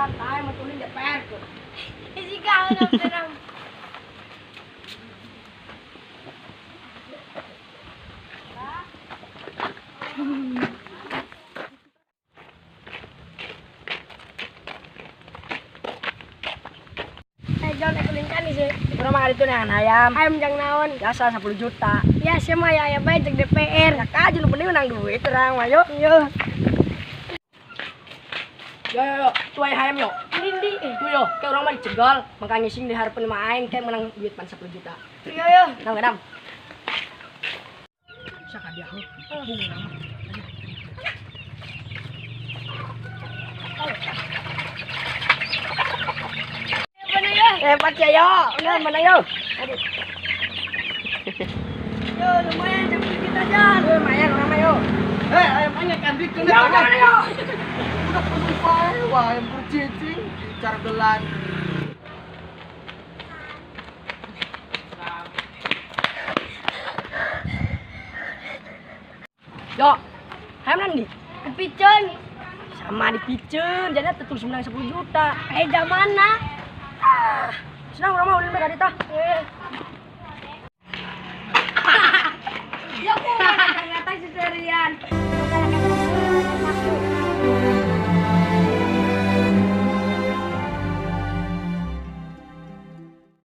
Santai mah tulin DPR tuh. Jika urang terang. Eh, John, aku lingkan sih. Urang mah itu neangan hayam. Hayam jang naon? Biasa 10 juta. Ya, sia mah ya aya bae jeung DPR. Ya kaji nu penting menang duit terang mah yo. Yo. Yo yo yo, tuh aya hayam yo. Dindi. Tuh yo, kayak urang mah dicegal, mangka ngising di hareupeun mah aing kayak menang duit pan 10 juta. Yo yo. Dam dam. Saka dia heuh. Bung urang mah. Mana yo? Hebat ya yo. Udah mana yo? Aduh. Yo, lumayan jam kita Jan. Lumayan urang mah yo. Eh, ayam anyar kan bikin. Ya udah mana yo. Udah penuh bae, wah ayam bercicing, cargelan. Yo. Hayam nandi. Kepiceun. Sama dipiceun, jadinya terus menang 10 juta. Eh, jam mana? Ah, senang urang mah ulin bae ka dieu tah. Ya, ku ternyata seserian.